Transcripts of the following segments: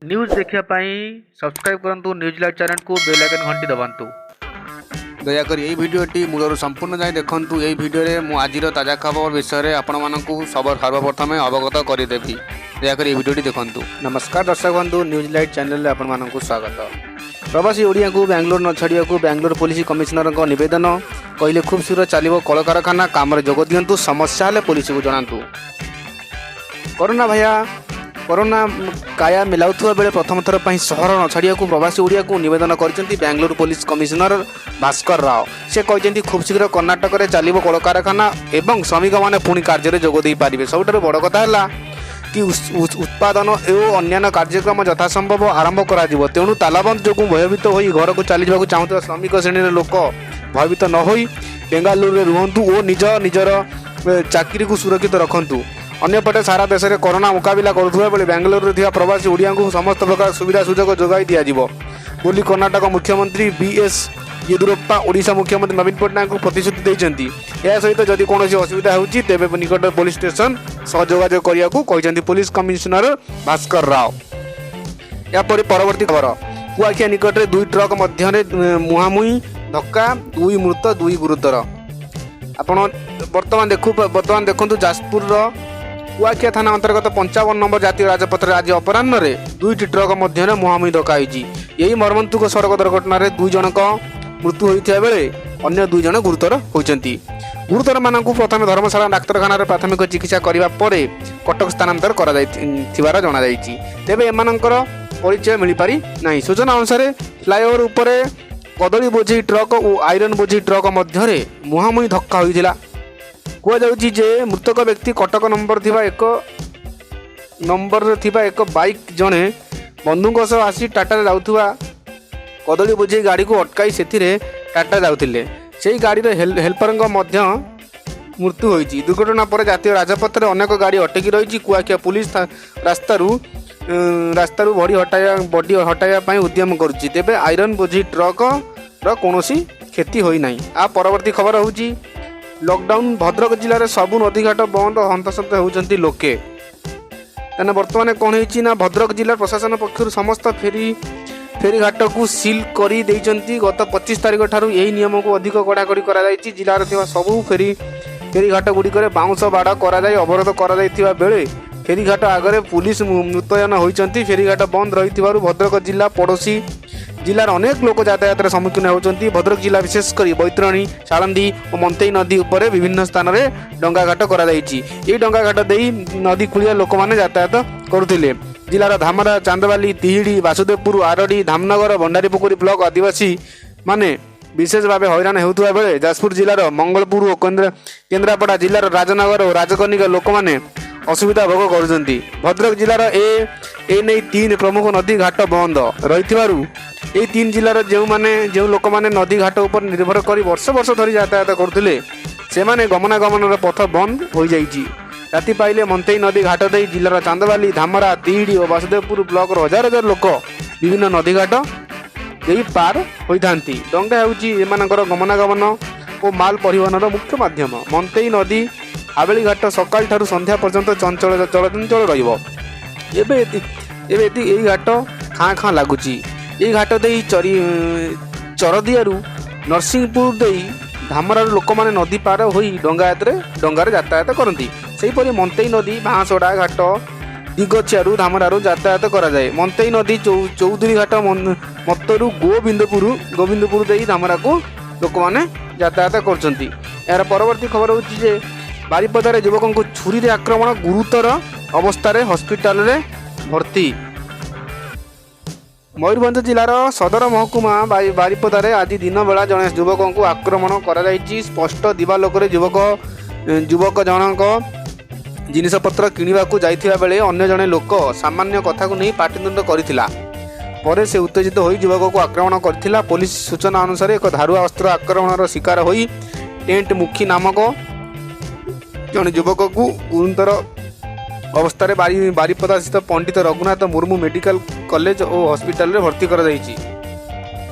News ଦେଖିବା ପାଇଁ subscribe କରନ୍ତୁ ନ୍ୟୁଜ୍ ଲାଇଭ୍ ଚ୍ୟାନେଲକୁ, ବେଲ୍ ଆଇକନ୍ ଘଣ୍ଟି ଦବାନ୍ତୁ। ଦୟାକରି ଏହି ଭିଡ଼ିଓଟି ମୂଳରୁ ସମ୍ପୂର୍ଣ୍ଣ ଯାଏଁ ଦେଖନ୍ତୁ। ଏହି ଭିଡ଼ିଓରେ ମୁଁ ଆଜିର ତାଜା ଖବର ବିଷୟରେ ଆପଣମାନଙ୍କୁ ସର୍ବପ୍ରଥମେ ଅବଗତ କରିଦେବି। ଦୟାକରି ଏହି ଭିଡ଼ିଓଟି ଦେଖନ୍ତୁ। ନମସ୍କାର ଦର୍ଶକ ବନ୍ଧୁ, ନ୍ୟୁଜ୍ ଲାଇଭ୍ ଚ୍ୟାନେଲରେ ଆପଣମାନଙ୍କୁ ସ୍ୱାଗତ। ପ୍ରବାସୀ ଓଡ଼ିଆଙ୍କୁ ବାଙ୍ଗାଲୋର ନ ଛାଡ଼ିବାକୁ ବାଙ୍ଗାଲୋର ପୋଲିସ କମିଶନରଙ୍କ ନିବେଦନ। କହିଲେ, ଖୁବ୍ ଶୀଘ୍ର ଚାଲିବ କଳକାରଖାନା, କାମରେ ଯୋଗ ଦିଅନ୍ତୁ, ସମସ୍ୟା ହେଲେ ପୋଲିସକୁ ଜଣାନ୍ତୁ। କରୋନା ଭାୟା କରୋନା କାୟା ମେଲାଉଥିବା ବେଳେ ପ୍ରଥମ ଥର ପାଇଁ ସହର ନ ଛାଡ଼ିବାକୁ ପ୍ରବାସୀ ଓଡ଼ିଆକୁ ନିବେଦନ କରିଛନ୍ତି ବାଙ୍ଗାଲୋର ପୋଲିସ କମିଶନର ଭାସ୍କର ରାଓ। ସେ କହିଛନ୍ତି, ଖୁବ୍ ଶୀଘ୍ର କର୍ଣ୍ଣାଟକରେ ଚାଲିବ କଳକାରଖାନା ଏବଂ ଶ୍ରମିକମାନେ ପୁଣି କାର୍ଯ୍ୟରେ ଯୋଗ ଦେଇପାରିବେ। ସବୁଠାରୁ ବଡ଼ କଥା ହେଲା କି ଉତ୍ପାଦନ ଓ ଅନ୍ୟାନ୍ୟ କାର୍ଯ୍ୟକ୍ରମ ଯଥାସମ୍ଭବ ଆରମ୍ଭ କରାଯିବ। ତେଣୁ ତାଲାବନ୍ଦ ଯୋଗୁଁ ଭୟଭୀତ ହୋଇ ଘରକୁ ଚାଲିଯିବାକୁ ଚାହୁଁଥିବା ଶ୍ରମିକ ଶ୍ରେଣୀର ଲୋକ ଭୟଭୀତ ନ ହୋଇ ବେଙ୍ଗାଲୁରୁରେ ରୁହନ୍ତୁ ଓ ନିଜ ନିଜର ଚାକିରିକୁ ସୁରକ୍ଷିତ ରଖନ୍ତୁ। ଅନ୍ୟପଟେ ସାରା ଦେଶରେ କରୋନା ମୁକାବିଲା କରୁଥିବା ବେଳେ ବାଙ୍ଗାଲୋରରେ ଥିବା ପ୍ରବାସୀ ଓଡ଼ିଆଙ୍କୁ ସମସ୍ତ ପ୍ରକାର ସୁବିଧା ସୁଯୋଗ ଯୋଗାଇ ଦିଆଯିବ ବୋଲି କର୍ଣ୍ଣାଟକ ମୁଖ୍ୟମନ୍ତ୍ରୀ ବି.ଏସ୍. ୟେଦୁରପ୍ପା ଓଡ଼ିଶା ମୁଖ୍ୟମନ୍ତ୍ରୀ ନବୀନ ପଟ୍ଟନାୟକଙ୍କୁ ପ୍ରତିଶ୍ରୁତି ଦେଇଛନ୍ତି। ଏହା ସହିତ ଯଦି କୌଣସି ଅସୁବିଧା ହେଉଛି, ତେବେ ନିକଟ ପୋଲିସ ଷ୍ଟେସନ ସହ ଯୋଗାଯୋଗ କରିବାକୁ କହିଛନ୍ତି ପୋଲିସ କମିଶନର ଭାସ୍କର ରାଓ। ଏହାପରେ ପରବର୍ତ୍ତୀ ଖବର। କୁଆଖିଆ ନିକଟରେ ଦୁଇ ଟ୍ରକ୍ ମଧ୍ୟରେ ମୁହାଁମୁହିଁ ଧକ୍କା, ଦୁଇ ମୃତ, ଦୁଇ ଗୁରୁତର। ଆପଣ ବର୍ତ୍ତମାନ ଦେଖନ୍ତୁ, ଯାଜପୁରର କୁଆଖିଆ ଥାନା ଅନ୍ତର୍ଗତ 55 ନମ୍ବର ଜାତୀୟ ରାଜପଥରେ ଆଜି ଅପରାହ୍ନରେ ଦୁଇଟି ଟ୍ରକ୍ ମଧ୍ୟରେ ମୁହାଁମୁହିଁ ଧକ୍କା ହୋଇଛି। ଏହି ମର୍ମନ୍ତୁକ ସଡ଼କ ଦୁର୍ଘଟଣାରେ ଦୁଇ ଜଣଙ୍କ ମୃତ୍ୟୁ ହୋଇଥିବା ବେଳେ ଅନ୍ୟ ଦୁଇ ଜଣ ଗୁରୁତର ହୋଇଛନ୍ତି। ଗୁରୁତରମାନଙ୍କୁ ପ୍ରଥମେ ଧର୍ମଶାଳା ଡାକ୍ତରଖାନାରେ ପ୍ରାଥମିକ ଚିକିତ୍ସା କରିବା ପରେ କଟକ ସ୍ଥାନାନ୍ତର କରାଯାଇଥିବାର ଜଣାଯାଇଛି। ତେବେ ଏମାନଙ୍କର ପରିଚୟ ମିଳିପାରି ନାହିଁ। ସୂଚନା ଅନୁସାରେ, ଫ୍ଲାଇଓଭର ଉପରେ କଦଳୀ ବୋଝେଇ ଟ୍ରକ୍ ଓ ଆଇରନ୍ ବୋଝେଇ ଟ୍ରକ୍ ମଧ୍ୟରେ ମୁହାଁମୁହିଁ ଧକ୍କା ହୋଇଥିଲା। କୁହାଯାଉଛି ଯେ ମୃତକ ବ୍ୟକ୍ତି କଟକ ନମ୍ବରରେ ଥିବା ଏକ ବାଇକ୍ ଜଣେ ବନ୍ଧୁଙ୍କ ସହ ଆସି ଟାଟାରେ ଯାଉଥିବା କଦଳୀ ବୋଝେଇ ଗାଡ଼ିକୁ ଅଟକାଇ ସେଥିରେ ଟାଟା ଯାଉଥିଲେ। ସେହି ଗାଡ଼ିର ହେଲ୍ପରଙ୍କ ମଧ୍ୟ ମୃତ୍ୟୁ ହୋଇଛି। ଦୁର୍ଘଟଣା ପରେ ଜାତୀୟ ରାଜପଥରେ ଅନେକ ଗାଡ଼ି ଅଟକି ରହିଛି। କୁଆଖିଆ ପୁଲିସ ରାସ୍ତାରୁ ବଡି ହଟାଇବା ପାଇଁ ଉଦ୍ୟମ କରୁଛି। ତେବେ ଆଇରନ୍ ବୋଝେଇ ଟ୍ରକର କୌଣସି କ୍ଷତି ହୋଇନାହିଁ। ଆ ପରବର୍ତ୍ତୀ ଖବର ହେଉଛି ଲକଡାଉନ, ଭଦ୍ରକ ଜିଲ୍ଲାରେ ସବୁ ନଦୀଘାଟ ବନ୍ଦ, ହନ୍ତସନ୍ତ ହେଉଛନ୍ତି ଲୋକେ। କାହିଁକିନା ବର୍ତ୍ତମାନ କ'ଣ ହେଇଛି ନା, ଭଦ୍ରକ ଜିଲ୍ଲା ପ୍ରଶାସନ ପକ୍ଷରୁ ସମସ୍ତ ଫେରିଘାଟକୁ ସିଲ୍ କରି ଦେଇଛନ୍ତି। ଗତ 25 ତାରିଖ ଠାରୁ ଏହି ନିୟମକୁ ଅଧିକ କଡ଼ାକଡ଼ି କରାଯାଇଛି। ଜିଲ୍ଲାରେ ଥିବା ସବୁ ଫେରିଘାଟ ଗୁଡ଼ିକରେ ବାଉଁଶ ବାଡ଼ କରାଯାଇ ଅବରୋଧ କରାଯାଇଥିବା ବେଳେ ଫେରିଘାଟ ଆଗରେ ପୁଲିସ ମୁତୟନ ହୋଇଛନ୍ତି। ଫେରିଘାଟ ବନ୍ଦ ରହିଥିବାରୁ ଭଦ୍ରକ ଜିଲ୍ଲା ପଡ଼ୋଶୀ ଜିଲ୍ଲାର ଅନେକ ଲୋକ ଯାତାୟାତରେ ସମ୍ମୁଖୀନ ହେଉଛନ୍ତି। ଭଦ୍ରକ ଜିଲ୍ଲା ବିଶେଷ କରି ବୈତରଣୀ, ସାଳନ୍ଦୀ ଓ ମନ୍ତେଇ ନଦୀ ଉପରେ ବିଭିନ୍ନ ସ୍ଥାନରେ ଡଙ୍ଗାଘାଟ କରାଯାଇଛି। ଏହି ଡଙ୍ଗାଘାଟ ଦେଇ ନଦୀ କୂଳିଆ ଲୋକମାନେ ଯାତାୟାତ କରୁଥିଲେ। ଜିଲ୍ଲାର ଧାମରା, ଚାନ୍ଦବାଲି, ତିହିଡ଼ି, ବାସୁଦେବପୁର, ଆରଡ଼ି, ଧାମନଗର, ଭଣ୍ଡାରୀପୋଖରୀ ବ୍ଲକ ଆଦିବାସୀ ମାନେ ବିଶେଷ ଭାବେ ହଇରାଣ ହେଉଥିବା ବେଳେ ଯାଜପୁର ଜିଲ୍ଲାର ମଙ୍ଗଳପୁର ଓ କେନ୍ଦ୍ରାପଡ଼ା ଜିଲ୍ଲାର ରାଜନଗର ଓ ରାଜକନିକା ଲୋକମାନେ ଅସୁବିଧା ଭୋଗ କରୁଛନ୍ତି। ଭଦ୍ରକ ଜିଲ୍ଲାର ଏ ନେଇ ତିନି ପ୍ରମୁଖ ନଦୀ ଘାଟ ବନ୍ଦ ରହିଥିବାରୁ ଏହି ତିନି ଜିଲ୍ଲାର ଯେଉଁ ଲୋକମାନେ ନଦୀ ଘାଟ ଉପରେ ନିର୍ଭର କରି ବର୍ଷ ବର୍ଷ ଧରି ଯାତାୟାତ କରୁଥିଲେ, ସେମାନେ ଗମନାଗମନର ପଥ ବନ୍ଦ ହୋଇଯାଇଛି। ରାତି ପାଇଲେ ମନ୍ତେଇ ନଦୀ ଘାଟ ଦେଇ ଜିଲ୍ଲାର ଚାନ୍ଦବାଲି, ଧାମରା, ତିହିଡ଼ି ଓ ବାସୁଦେବପୁର ବ୍ଲକର ହଜାର ହଜାର ଲୋକ ବିଭିନ୍ନ ନଦୀ ଘାଟ ଦେଇ ପାର ହୋଇଥାନ୍ତି। ଡଙ୍ଗା ହେଉଛି ଏମାନଙ୍କର ଗମନାଗମନ ଓ ମାଲ ପରିବହନର ମୁଖ୍ୟ ମାଧ୍ୟମ। ମନ୍ତେଇ ନଦୀ ହାବେଳି ଘାଟ ସକାଳ ଠାରୁ ସନ୍ଧ୍ୟା ପର୍ଯ୍ୟନ୍ତ ଚଳଚଞ୍ଚଳ ରହିବ। ଏବେ ଏଇ ଘାଟ ଖାଁ ଖାଁ ଲାଗୁଛି। ଏଇ ଘାଟ ଦେଇ ଚରଦିଆରୁ ନରସିଂହପୁର ଦେଇ ଧାମରାରୁ ଲୋକମାନେ ନଦୀ ପାର ହୋଇ ଡଙ୍ଗାରେ ଯାତାୟାତ କରନ୍ତି। ସେହିପରି ମନ୍ତେଇ ନଦୀ ବାଁଶଡ଼ା ଘାଟ ଦିଗଛିଆରୁ ଧାମରାରୁ ଯାତାୟାତ କରାଯାଏ। ମନ୍ତେଇ ନଦୀ ଚୌଧୁରୀ ଘାଟ ମତ୍ତରୁ ଗୋବିନ୍ଦପୁର ଦେଇ ଧାମରାକୁ ଲୋକମାନେ ଯାତାୟାତ କରୁଛନ୍ତି। ଏହାର ପରବର୍ତ୍ତୀ ଖବର ହେଉଛି ଯେ ବାରିପଦାରେ ଯୁବକଙ୍କୁ ଛୁରୀରେ ଆକ୍ରମଣ, ଗୁରୁତର ଅବସ୍ଥାରେ ହସ୍ପିଟାଲରେ ଭର୍ତ୍ତି। ମୟୂରଭଞ୍ଜ ଜିଲ୍ଲାର ସଦର ମହକୁମା ବାରିପଦାରେ ଆଜି ଦିନବେଳା ଜଣେ ଯୁବକଙ୍କୁ ଆକ୍ରମଣ କରାଯାଇଛି। ସ୍ପଷ୍ଟ ଦିବାଲୋକରେ ଯୁବକ ଜଣଙ୍କ ଜିନିଷପତ୍ର କିଣିବାକୁ ଯାଇଥିବା ବେଳେ ଅନ୍ୟ ଜଣେ ଲୋକ ସାମାନ୍ୟ କଥାକୁ ନେଇ ପାଟିତୁଣ୍ଡ କରିଥିଲା। ପରେ ସେ ଉତ୍ତେଜିତ ହୋଇ ଯୁବକକୁ ଆକ୍ରମଣ କରିଥିଲା। ପୋଲିସ ସୂଚନା ଅନୁସାରେ, ଏକ ଧାରୁଆ ଅସ୍ତ୍ର ଆକ୍ରମଣର ଶିକାର ହୋଇ ଟେଣ୍ଟ ମୁଖୀ ନାମକ ଜଣେ ଯୁବକକୁ ଗୁରୁତର ଅବସ୍ଥାରେ ବାରିପଦାସ୍ଥିତ ପଣ୍ଡିତ ରଘୁନାଥ ମୁର୍ମୁ ମେଡିକାଲ କଲେଜ ଓ ହସ୍ପିଟାଲରେ ଭର୍ତ୍ତି କରାଯାଇଛି।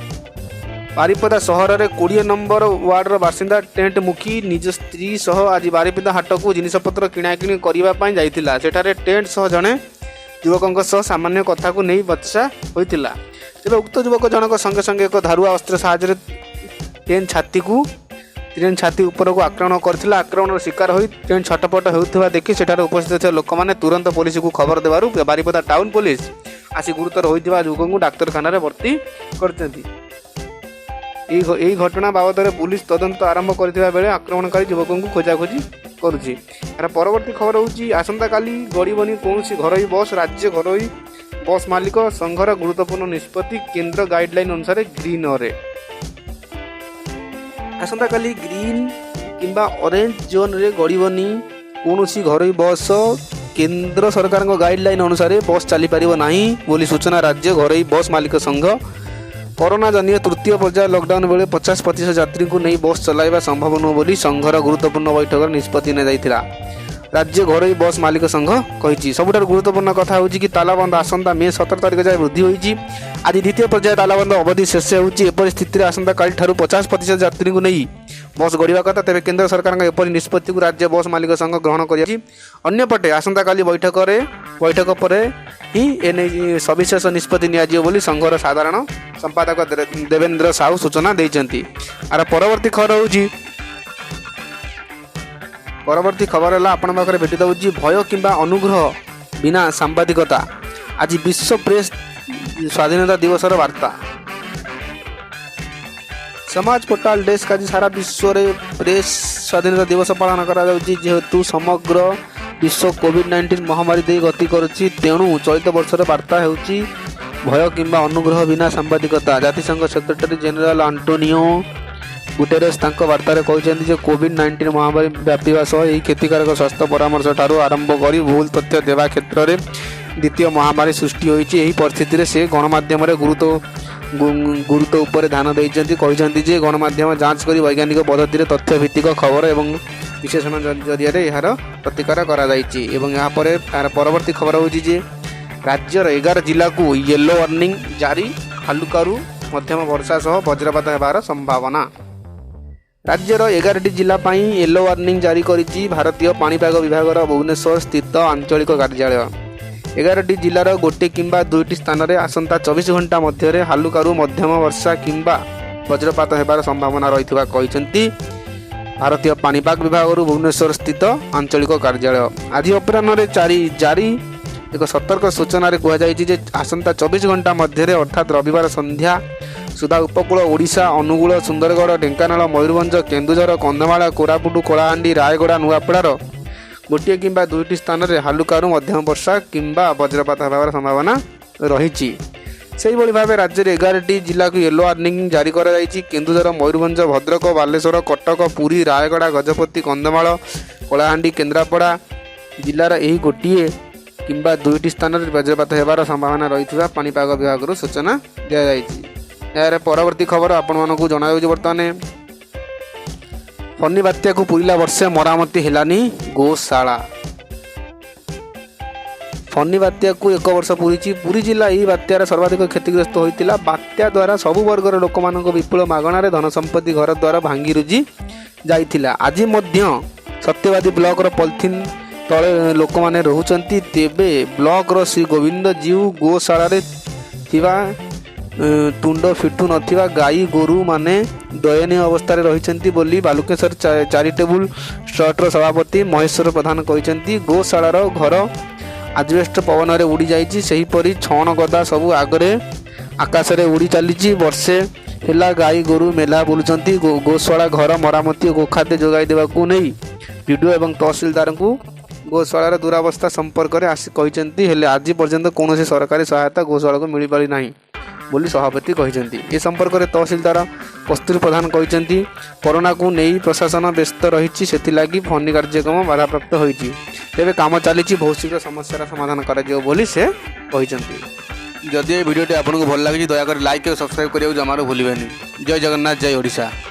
ବାରିପଦା ସହରରେ 20 ନମ୍ବର ୱାର୍ଡର ବାସିନ୍ଦା ଟେଣ୍ଟ ମୁଖୀ ନିଜ ସ୍ତ୍ରୀ ସହ ଆଜି ବାରିପଦା ହାଟକୁ ଜିନିଷପତ୍ର କିଣାକିଣି କରିବା ପାଇଁ ଯାଇଥିଲା। ସେଠାରେ ଟେଣ୍ଟ ସହ ଜଣେ ଯୁବକଙ୍କ ସହ ସାମାନ୍ୟ କଥାକୁ ନେଇ ବଚସା ହୋଇଥିଲା। ତେବେ ଉକ୍ତ ଯୁବକ ଜଣକ ସଙ୍ଗେ ସଙ୍ଗେ ଏକ ଧାରୁଆ ଅସ୍ତ୍ର ସାହାଯ୍ୟରେ ଟ୍ରେନ୍ ଛାତି ଉପରକୁ ଆକ୍ରମଣ କରିଥିଲା। ଆକ୍ରମଣର ଶିକାର ହୋଇ ଟ୍ରେନ୍ ଛଟପଟ ହେଉଥିବା ଦେଖି ସେଠାରେ ଉପସ୍ଥିତ ଥିବା ଲୋକମାନେ ତୁରନ୍ତ ପୋଲିସକୁ ଖବର ଦେବାରୁ ବାରିପଦା ଟାଉନ୍ ପୋଲିସ ଆସି ଗୁରୁତର ହୋଇଥିବା ଯୁବକଙ୍କୁ ଡାକ୍ତରଖାନାରେ ଭର୍ତ୍ତି କରିଛନ୍ତି। ଏହି ଘଟଣା ବାବଦରେ ପୁଲିସ ତଦନ୍ତ ଆରମ୍ଭ କରିଥିବା ବେଳେ ଆକ୍ରମଣକାରୀ ଯୁବକଙ୍କୁ ଖୋଜାଖୋଜି କରୁଛି। ଏହାର ପରବର୍ତ୍ତୀ ଖବର ହେଉଛି, ଆସନ୍ତାକାଲି ଗଡ଼ିବନି କୌଣସି ଘରୋଇ ବସ୍। ରାଜ୍ୟ ଘରୋଇ ବସ୍ ମାଲିକ ସଂଘର ଗୁରୁତ୍ୱପୂର୍ଣ୍ଣ ନିଷ୍ପତ୍ତି। କେନ୍ଦ୍ର ଗାଇଡଲାଇନ୍ ଅନୁସାରେ ଗ୍ରୀନ୍ ଅରେ ଆସନ୍ତାକାଲି ଗ୍ରୀନ୍ କିମ୍ବା ଅରେଞ୍ଜ ଜୋନ୍ରେ ଗଡ଼ିବନି କୌଣସି ଘରୋଇ ବସ୍। କେନ୍ଦ୍ର ସରକାରଙ୍କ ଗାଇଡଲାଇନ୍ ଅନୁସାରେ ବସ୍ ଚାଲିପାରିବ ନାହିଁ ବୋଲି ସୂଚନା ରାଜ୍ୟ ଘରୋଇ ବସ୍ ମାଲିକ ସଂଘ। କରୋନା ଜନିତ ତୃତୀୟ ପର୍ଯ୍ୟାୟ ଲକଡାଉନ୍ ବେଳେ 50% ଯାତ୍ରୀଙ୍କୁ ନେଇ ବସ୍ ଚଲାଇବା ସମ୍ଭବ ନୁହେଁ ବୋଲି ସଂଘର ଗୁରୁତ୍ୱପୂର୍ଣ୍ଣ ବୈଠକରେ ନିଷ୍ପତ୍ତି ନିଆଯାଇଥିଲା, ରାଜ୍ୟ ଘରୋଇ ବସ୍ ମାଲିକ ସଂଘ କହିଛି। ସବୁଠାରୁ ଗୁରୁତ୍ୱପୂର୍ଣ୍ଣ କଥା ହେଉଛି କି, ତାଲାବନ୍ଦ ଆସନ୍ତା ମେ 17 ତାରିଖ ଯାଏ ବୃଦ୍ଧି ହୋଇଛି। ଆଜି ଦ୍ୱିତୀୟ ପର୍ଯ୍ୟାୟ ତାଲାବନ୍ଦ ଅବଧି ଶେଷ ହେଉଛି। ଏପରି ସ୍ଥିତିରେ ଆସନ୍ତାକାଲିଠାରୁ 50% ଯାତ୍ରୀଙ୍କୁ ନେଇ ବସ୍ ଗଡ଼ିବା କଥା। ତେବେ କେନ୍ଦ୍ର ସରକାରଙ୍କ ଏପରି ନିଷ୍ପତ୍ତିକୁ ରାଜ୍ୟ ବସ୍ ମାଲିକ ସଂଘ ଗ୍ରହଣ କରିଛି। ଅନ୍ୟପଟେ ଆସନ୍ତାକାଲି ବୈଠକ ପରେ ହିଁ ଏନେଇ ସବିଶେଷ ନିଷ୍ପତ୍ତି ନିଆଯିବ ବୋଲି ସଂଘର ସାଧାରଣ ସମ୍ପାଦକ ଦେବେନ୍ଦ୍ର ସାହୁ ସୂଚନା ଦେଇଛନ୍ତି। ଆର ପରବର୍ତ୍ତୀ ଖବର ହେଲା, ଆପଣଙ୍କ ପାଖରେ ଭେଟି ଦେଉଛି, ଭୟ କିମ୍ବା ଅନୁଗ୍ରହ ବିନା ସାମ୍ବାଦିକତା। ଆଜି ବିଶ୍ୱ ପ୍ରେସ୍ ସ୍ୱାଧୀନତା ଦିବସର ବାର୍ତ୍ତା। ସମାଜ ପୋର୍ଟାଲ ଡେସ୍କ, ଆଜି ସାରା ବିଶ୍ୱରେ ପ୍ରେସ୍ ସ୍ୱାଧୀନତା ଦିବସ ପାଳନ କରାଯାଉଛି। ଯେହେତୁ ସମଗ୍ର ବିଶ୍ୱ କୋଭିଡ-19 ମହାମାରୀ ଦେଇ ଗତି କରୁଛି, ତେଣୁ ଚଳିତ ବର୍ଷର ବାର୍ତ୍ତା ହେଉଛି ଭୟ କିମ୍ବା ଅନୁଗ୍ରହ ବିନା ସାମ୍ବାଦିକତା। ଜାତିସଂଘ ସେକ୍ରେଟାରୀ ଜେନେରାଲ ଆଣ୍ଟୋନିଓ ଗୁଟେରେସ୍ ତାଙ୍କ ବାର୍ତ୍ତାରେ କହିଛନ୍ତି ଯେ କୋଭିଡ-19 ମହାମାରୀ ବ୍ୟାପିବା ସହ ଏହି କ୍ଷତିକାରକ ସ୍ୱାସ୍ଥ୍ୟ ପରାମର୍ଶ ଠାରୁ ଆରମ୍ଭ କରି ଭୁଲ ତଥ୍ୟ ଦେବା କ୍ଷେତ୍ରରେ ଦ୍ୱିତୀୟ ମହାମାରୀ ସୃଷ୍ଟି ହୋଇଛି। ଏହି ପରିସ୍ଥିତିରେ ସେ ଗଣମାଧ୍ୟମରେ ଗୁରୁତ୍ୱ ଉପରେ ଧ୍ୟାନ ଦେଇଛନ୍ତି। କହିଛନ୍ତି ଯେ ଗଣମାଧ୍ୟମ ଯାଞ୍ଚ କରି ବୈଜ୍ଞାନିକ ପଦ୍ଧତିରେ ତଥ୍ୟ ଭିତ୍ତିକ ଖବର ଏବଂ ବିଶ୍ଳେଷଣ ଜରିଆରେ ଏହାର ପ୍ରତିକାର କରାଯାଇଛି। ଏବଂ ଏହାପରେ ଏହାର ପରବର୍ତ୍ତୀ ଖବର ହେଉଛି ଯେ ରାଜ୍ୟର 11 ଜିଲ୍ଲାକୁ ୟେଲୋ ୱାର୍ଣ୍ଣିଂ ଜାରି। ହାଲୁକାରୁ ମଧ୍ୟମ ବର୍ଷା ସହ ବଜ୍ରପାତ ହେବାର ସମ୍ଭାବନା। ରାଜ୍ୟର 11ଟି ଜିଲ୍ଲା ପାଇଁ ୟେଲୋ ୱାର୍ଣ୍ଣିଂ ଜାରି କରିଛି ଭାରତୀୟ ପାଣିପାଗ ବିଭାଗର ଭୁବନେଶ୍ୱର ସ୍ଥିତ ଆଞ୍ଚଳିକ କାର୍ଯ୍ୟାଳୟ। 11ଟି ଜିଲ୍ଲାର ଗୋଟିଏ କିମ୍ବା ଦୁଇଟି ସ୍ଥାନରେ ଆସନ୍ତା 24 ଘଣ୍ଟା ମଧ୍ୟରେ ହାଲୁକାରୁ ମଧ୍ୟମ ବର୍ଷା କିମ୍ବା ବଜ୍ରପାତ ହେବାର ସମ୍ଭାବନା ରହିଥିବା କହିଛନ୍ତି ଭାରତୀୟ ପାଣିପାଗ ବିଭାଗରୁ ଭୁବନେଶ୍ୱର ସ୍ଥିତ ଆଞ୍ଚଳିକ କାର୍ଯ୍ୟାଳୟ। ଆଜି ଅପରାହ୍ନରେ ଜାରି ଏକ ସତର୍କ ସୂଚନାରେ କୁହାଯାଇଛି ଯେ ଆସନ୍ତା 24 ଘଣ୍ଟା ମଧ୍ୟରେ, ଅର୍ଥାତ୍ ରବିବାର ସନ୍ଧ୍ୟା ସୁଦ୍ଧା ଉପକୂଳ ଓଡ଼ିଶା, ଅନୁଗୁଳ, ସୁନ୍ଦରଗଡ଼, ଢେଙ୍କାନାଳ, ମୟୂରଭଞ୍ଜ, କେନ୍ଦୁଝର, କନ୍ଧମାଳ, କୋରାପୁଟ, କଳାହାଣ୍ଡି, ରାୟଗଡ଼ା, ନୂଆପଡ଼ାର ଗୋଟିଏ କିମ୍ବା ଦୁଇଟି ସ୍ଥାନରେ ହାଲୁକାରୁ ମଧ୍ୟମ ବର୍ଷା କିମ୍ବା ବଜ୍ରପାତ ହେବାର ସମ୍ଭାବନା ରହିଛି। ସେହିଭଳି ଭାବେ ରାଜ୍ୟରେ 11ଟି ଜିଲ୍ଲାକୁ ୟେଲୋ ୱାର୍ଣ୍ଣିଂ ଜାରି କରାଯାଇଛି। କେନ୍ଦୁଝର, ମୟୂରଭଞ୍ଜ, ଭଦ୍ରକ, ବାଲେଶ୍ୱର, କଟକ, ପୁରୀ, ରାୟଗଡ଼ା, ଗଜପତି, କନ୍ଧମାଳ, କଳାହାଣ୍ଡି, କେନ୍ଦ୍ରାପଡ଼ା ଜିଲ୍ଲାର ଏହି ଗୋଟିଏ କିମ୍ବା ଦୁଇଟି ସ୍ଥାନରେ ବଜ୍ରପାତ ହେବାର ସମ୍ଭାବନା ରହିଥିବା ପାଣିପାଗ ବିଭାଗରୁ ସୂଚନା ଦିଆଯାଇଛି। ଏହାର ପରବର୍ତ୍ତୀ ଖବର ଆପଣମାନଙ୍କୁ ଜଣାଯାଉଛି ବର୍ତ୍ତମାନ, ଫନି ବାତ୍ୟାକୁ ପୁରିଲା ବର୍ଷେ, ମରାମତି ହେଲାନି ଗୋଶାଳା। ଫନି ବାତ୍ୟାକୁ ଏକ ବର୍ଷ ପୁରିଛି। ପୁରୀ ଜିଲ୍ଲା ଏହି ବାତ୍ୟାର ସର୍ବାଧିକ କ୍ଷତିଗ୍ରସ୍ତ ହୋଇଥିଲା। ବାତ୍ୟା ଦ୍ୱାରା ସବୁ ବର୍ଗର ଲୋକମାନଙ୍କ ବିପୁଳ ମାଗଣାରେ ଧନ ସମ୍ପତ୍ତି, ଘର ଦ୍ୱାର ଭାଙ୍ଗିରୁଜି ଯାଇଥିଲା। ଆଜି ମଧ୍ୟ ସତ୍ୟବାଦୀ ବ୍ଲକର ପଲିଥିନ୍ ତଳେ ଲୋକମାନେ ରହୁଛନ୍ତି। ତେବେ ବ୍ଲକର ଶ୍ରୀ ଗୋବିନ୍ଦ ଜୀଉ ଗୋଶାଳାରେ ଥିବା ତୁଣ୍ଡ ଫିଟୁ ନଥିବା ଗାଈ ଗୋରୁମାନେ ଦୟନୀୟ ଅବସ୍ଥାରେ ରହିଛନ୍ତି ବୋଲି ବାଲୁକେଶ୍ୱର ଚାରିଟେବୁଲ ଟ୍ରଷ୍ଟର ସଭାପତି ମହେଶ୍ୱର ପ୍ରଧାନ କହିଛନ୍ତି। ଗୋଶାଳାର ଘର ଆଜବେଷ୍ଟ ପବନରେ ଉଡ଼ି ଯାଇଛି। ସେହିପରି ଛଣ ଗଦା ସବୁ ଆଗରେ ଆକାଶରେ ଉଡ଼ି ଚାଲିଛି। ବର୍ଷେ ହେଲା ଗାଈ ଗୋରୁ ମେଲା ବୁଲୁଛନ୍ତି। ଗୋଶାଳା ଘର ମରାମତି ଓ ଗୋଖାଦ୍ୟ ଯୋଗାଇ ଦେବାକୁ ନେଇ ବିଡ଼ିଓ ଏବଂ ତହସିଲଦାରଙ୍କୁ ଗୋଶାଳାର ଦୁରାବସ୍ଥା ସମ୍ପର୍କରେ ଆସି କହିଛନ୍ତି। ହେଲେ ଆଜି ପର୍ଯ୍ୟନ୍ତ କୌଣସି ସରକାରୀ ସହାୟତା ଗୋଶାଳାକୁ ମିଳିପାରି ନାହିଁ ବୋଲି ସଭାପତି କହିଛନ୍ତି। ଏ ସମ୍ପର୍କରେ ତହସିଲଦାର କସ୍ତୁରୀ ପ୍ରଧାନ କହିଛନ୍ତି, କରୋନାକୁ ନେଇ ପ୍ରଶାସନ ବ୍ୟସ୍ତ ରହିଛି, ସେଥିଲାଗି ଫନି କାର୍ଯ୍ୟକ୍ରମ ବାଧାପ୍ରାପ୍ତ ହୋଇଛି। ତେବେ କାମ ଚାଲିଛି, ବହୁତ ଶୀଘ୍ର ସମସ୍ୟାର ସମାଧାନ କରାଯିବ ବୋଲି ସେ କହିଛନ୍ତି। ଯଦି ଏହି ଭିଡ଼ିଓଟି ଆପଣଙ୍କୁ ଭଲ ଲାଗିଛି, ଦୟାକରି ଲାଇକ୍ ଓ ସବସ୍କ୍ରାଇବ୍ କରିବାକୁ ଜମାରୁ ଭୁଲିବେନି। ଜୟ ଜଗନ୍ନାଥ, ଜୟ ଓଡ଼ିଶା।